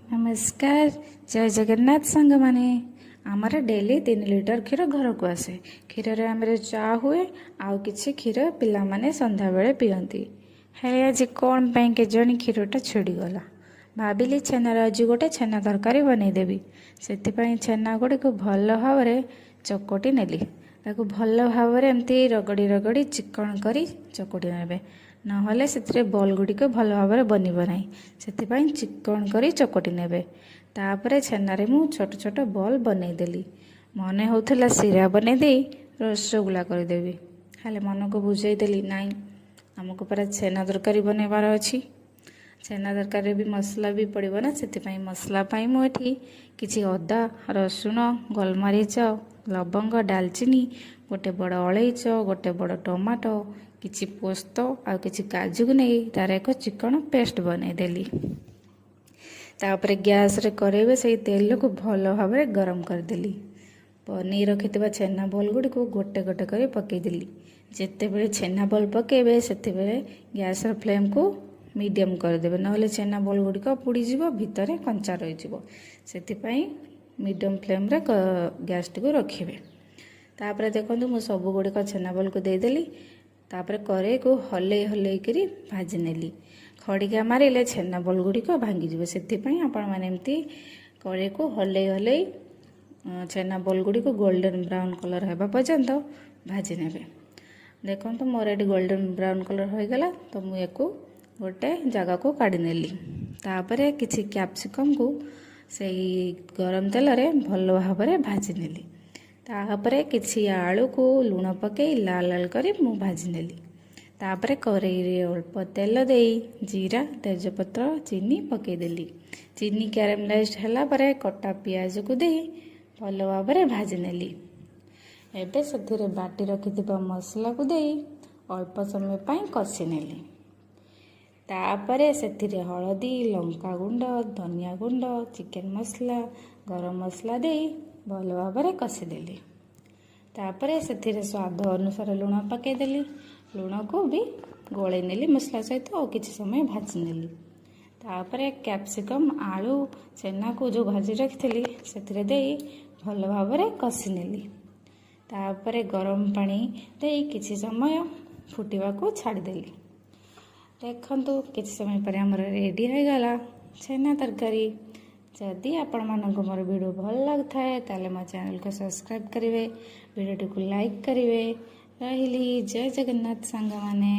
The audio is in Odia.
ନମସ୍କାର, ଜୟ ଜଗନ୍ନାଥ ସାଙ୍ଗମାନେ। ଆମର ଡେଲି 3 ଲିଟର କ୍ଷୀର ଘରକୁ ଆସେ। କ୍ଷୀରରେ ଆମର ଚା ହୁଏ ଆଉ କିଛି କ୍ଷୀର ପିଲାମାନେ ସନ୍ଧ୍ୟାବେଳେ ପିଅନ୍ତି। ହେଲେ ଆଜି କ'ଣ ପାଇଁ କେଜାଣି କ୍ଷୀରଟା ଛିଡ଼ିଗଲା। ଭାବିଲି ଛେନାର ଆଜି ଗୋଟେ ଛେନା ତରକାରୀ ବନେଇଦେବି। ସେଥିପାଇଁ ଛେନା ଗୁଡ଼ିକୁ ଭଲ ଭାବରେ ଚକଟି ନେଲି। ତାକୁ ଭଲ ଭାବରେ ଏମିତି ରଗଡ଼ି ରଗଡ଼ି ଚିକଣ କରି ଚକଟି ନେବେ, ନହେଲେ ସେଥିରେ ବଲ୍ ଗୁଡ଼ିକ ଭଲ ଭାବରେ ବନିବ ନାହିଁ। ସେଥିପାଇଁ ଚିକଣ କରି ଚକଟି ନେବେ। ତାପରେ ଛେନାରେ ମୁଁ ଛୋଟ ଛୋଟ ବଲ୍ ବନେଇଦେଲି। ମନେ ହେଉଥିଲା ଶିରା ବନେଇ ଦେଇ ରସଗୋଲା କରିଦେବି। ହେଲେ ମନକୁ ବୁଝେଇଦେଲି, ନାଇଁ, ଆମକୁ ପରା ଛେନା ତରକାରୀ ବନେଇବାର ଅଛି। ଛେନା ତରକାରୀରେ ବି ମସଲା ବି ପଡ଼ିବ ନା। ସେଥିପାଇଁ ମସଲା ପାଇଁ ମୁଁ ଏଠି କିଛି ଅଦା, ରସୁଣ, ଗୋଲମରିଚ, ଲବଙ୍ଗ, ଡାଲଚିନି, ଗୋଟେ ବଡ଼ ଅଳେଇଚ, ଗୋଟେ ବଡ଼ ଟମାଟୋ, କିଛି ପୋସ୍ତ ଆଉ କିଛି କାଜୁକୁ ନେଇ ତାର ଏକ ଚିକଣ ପେଷ୍ଟ ବନେଇଦେଲି। ତାପରେ ଗ୍ୟାସରେ କରେଇବେ ସେଇ ତେଲକୁ ଭଲ ଭାବରେ ଗରମ କରିଦେଲି। ବନେଇ ରଖିଥିବା ଛେନା ବଲ୍ ଗୁଡ଼ିକୁ ଗୋଟେ ଗୋଟେ କରି ପକାଇଦେଲି। ଯେତେବେଳେ ଛେନା ବଲ୍ ପକାଇବେ, ସେତେବେଳେ ଗ୍ୟାସର ଫ୍ଲେମ୍କୁ ମିଡ଼ିୟମ୍ କରିଦେବେ, ନହେଲେ ଛେନା ବଲ୍ ଗୁଡ଼ିକ ପୋଡ଼ିଯିବ, ଭିତରେ କଞ୍ଚା ରହିଯିବ। ସେଥିପାଇଁ ମିଡ଼ିୟମ୍ ଫ୍ଲେମ୍ରେ ଗ୍ୟାସଟିକୁ ରଖିବେ। ତାପରେ ଦେଖନ୍ତୁ, ମୁଁ ସବୁ ଗୁଡ଼ିକ ଛେନା ବଲ୍କୁ ଦେଇଦେଲି। ତାପରେ କରେଇକୁ ହଲେଇ ହଲେଇକିରି ଭାଜି ନେଲି। ଖଡ଼ିକା ମାରିଲେ ଛେନା ବଲ୍ ଗୁଡ଼ିକ ଭାଙ୍ଗିଯିବ। ସେଥିପାଇଁ ଆପଣମାନେ ଏମିତି କରେଇକୁ ହଲେଇ ହଲେଇ ଛେନା ବଲ୍ ଗୁଡ଼ିକୁ ଗୋଲ୍ଡେନ୍ ବ୍ରାଉନ୍ କଲର୍ ହେବା ପର୍ଯ୍ୟନ୍ତ ଭାଜି ନେବେ। ଦେଖନ୍ତୁ, ମୋର ଏଠି ଗୋଲ୍ଡେନ୍ ବ୍ରାଉନ୍ କଲର୍ ହୋଇଗଲା, ତ ମୁଁ ୟାକୁ ଗୋଟେ ଜାଗାକୁ କାଢ଼ି ନେଲି। ତାପରେ କିଛି କ୍ୟାପ୍ସିକମ୍କୁ ସେଇ ଗରମ ତେଲରେ ଭଲ ଭାବରେ ଭାଜି ନେଲି। ତାପରେ କିଛି ଆଳୁକୁ ଲୁଣ ପକାଇ ଲାଲ ଲାଲ କରି ମୁଁ ଭାଜି ନେଲି। ତାପରେ କରେଇରେ ଅଳ୍ପ ତେଲ ଦେଇ ଜିରା, ତେଜପତ୍ର, ଚିନି ପକାଇଦେଲି। ଚିନି କ୍ୟାରାମେଲାଇଜ୍ ହେଲା ପରେ କଟା ପିଆଜକୁ ଦେଇ ଭଲ ଭାବରେ ଭାଜି ନେଲି। ଏବେ ସେଥିରେ ବାଟି ରଖିଥିବା ମସଲାକୁ ଦେଇ ଅଳ୍ପ ସମୟ ପାଇଁ କଷି ନେଲି। ତାପରେ ସେଥିରେ ହଳଦୀ, ଲଙ୍କା ଗୁଣ୍ଡ, ଧନିଆ ଗୁଣ୍ଡ, ଚିକେନ୍ ମସଲା, ଗରମ ମସଲା ଦେଇ ଭଲ ଭାବରେ କଷିଦେଲି। ତାପରେ ସେଥିରେ ସ୍ୱାଦ ଅନୁସାରେ ଲୁଣ ପକାଇଦେଲି। ଲୁଣକୁ ବି ଗୋଳେଇ ନେଲି ମସଲା ସହିତ ଆଉ କିଛି ସମୟ ଭାଜି ନେଲି। ତାପରେ କ୍ୟାପ୍ସିକମ୍, ଆଳୁ, ଛେନାକୁ ଯେଉଁ ଭାଜି ରଖିଥିଲି, ସେଥିରେ ଦେଇ ଭଲ ଭାବରେ କଷି ନେଲି। ତାପରେ ଗରମ ପାଣି ଦେଇ କିଛି ସମୟ ଫୁଟିବାକୁ ଛାଡ଼ିଦେଲି। ଦେଖନ୍ତୁ, କିଛି ସମୟ ପରେ ଆମର ରେଡ଼ି ହୋଇଗଲା ଛେନା ତରକାରୀ। ଯଦି ଆପଣମାନଙ୍କୁ ମୋର ଭିଡ଼ିଓ ଭଲ ଲାଗୁଥାଏ, ତାହେଲେ ମୋ ଚ୍ୟାନେଲକୁ ସବସ୍କ୍ରାଇବ୍ କରିବେ, ଭିଡ଼ିଓଟିକୁ ଲାଇକ୍ କରିବେ। ରହିଲି, ଜୟ ଜଗନ୍ନାଥ ସାଙ୍ଗମାନେ।